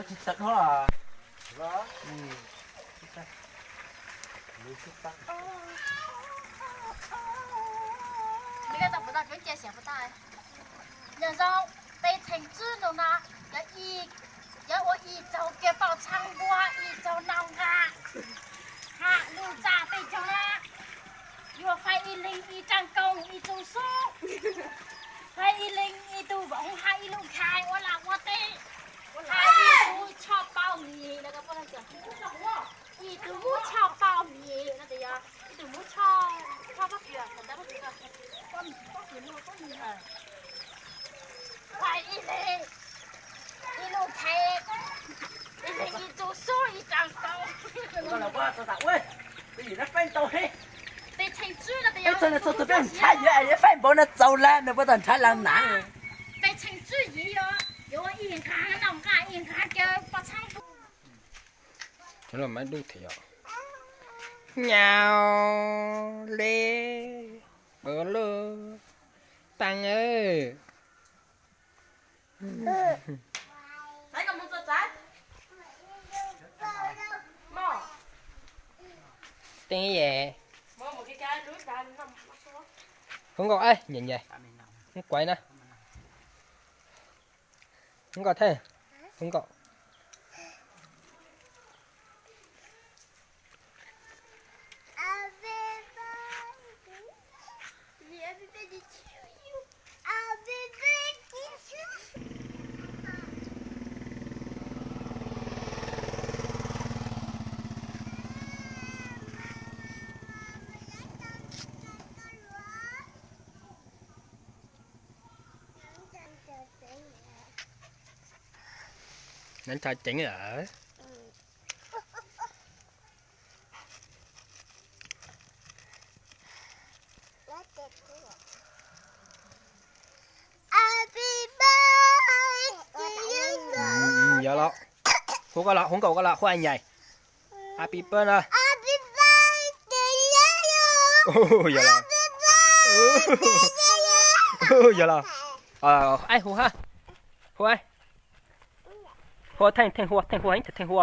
Tsis txawj dhuab. Yog zoo, peb txheej tswb ntawm no, yog ib, yog ua ib txog kev pom txhab npua, ib txog noj nqa, ha lub txaj peb caug na, yuav faib ib leeg ib tsaab koob ib txuj xub, faib ib leeg ib tug voov, ha ib lub khais ua laj ua teb, ha ib tug choj paub mis, ib tug muab choj paub mis no ces yog ib tug muab choj, choj pob kws, faib ib leeg ib lub khais, ib leeg ib txuj xub ib tsaab koob. Peb txheej tswb no ces yog txog tus peb nrhav yuav es yuav faib npaum no txaus lawm, nws puab tau nrhav lawm na. Peb txheej tswb yim yog yuav ua ib nqaa noj nqa ib nqaa kev pom txhab npua. Cov los maiv dub thiab. Nyau le, pawg lug, Taag, Teeb ye, Hub Nkauj, nyem nyem, Hub Kuav na, Hub Nkauj thiab, Hub Nkauj. Nov tso ceev lawm. Yog los, hu koj los, hu nkaus koj los, hu a nyais. Happy birthday. Yog los, yog los. Aib, hu ha, hu, hu Theej, Theej hu, Theej hu, Theej hu.